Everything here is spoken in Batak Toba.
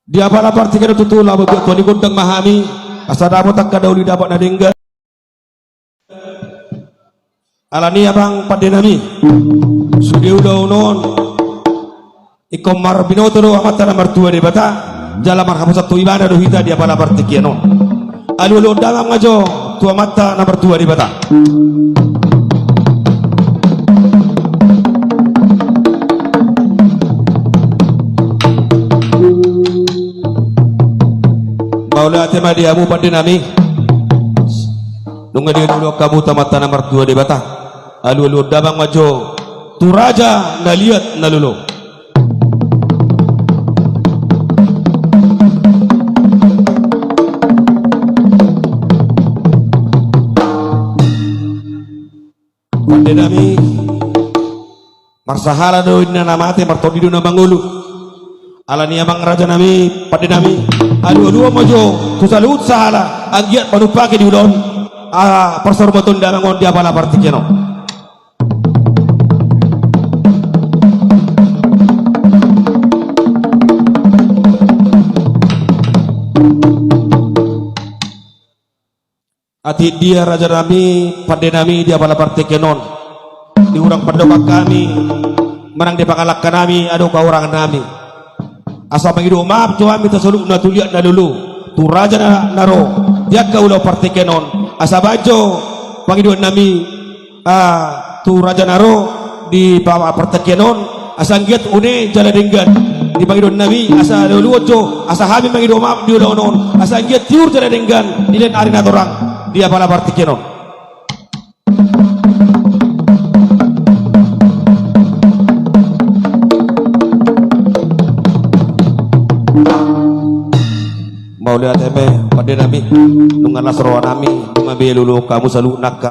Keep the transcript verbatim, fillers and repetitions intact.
Di apala partingkian on tutu laho mambuat tua ni gondang ma hami, asa dapot angka na uli, dapot na denggan. Alani i amang pande nami, sude ulaon on ingkon marbinoto do Amanta na martua Debata, jala marhaposan tu Ibana do hita di apala partingkian on. Alualuhon damang ma jo tu Amanta na martua Debata. Mauliate ma di hamu pande nami. Nunga dialualuhon hamu tu Amanta na martua Debata. Alualuhon damang ma jo tu raja na liat na lolo. Pande nami, marsahala do ninna na mate, martondi do na mangolu. Alani i amang raja nami, pande nami, alualuhon ma jo tu saluhut sahala anggiat manumpahi di ulaon, ah, parsaurmaton damang on di apala partingkian on. Atik dia raja nami, pande nami, di apala partingkian on, di hurang pandohan nami manang di pangalangka nami adong hahurangan nami. Asa mangido maaf jo hami tu saluhutna tu liat na lolo, tu raja na, na ro di angka ulaon partingkian on. Asa baen jo pangidoan nami, ah, tu raja na ro di pa-, partingkian on, asa anggiat une jala denggan. Di pangidoan nami asa alualuhon jo, asa hami mangido maaf di ulaon on, asa anggiat tiur jala denggan di lain ari na torang di apala partingkian on. Mauliate ma pande nami, nunga las roha nami, nunga be alualuhon hamu saluhutna angka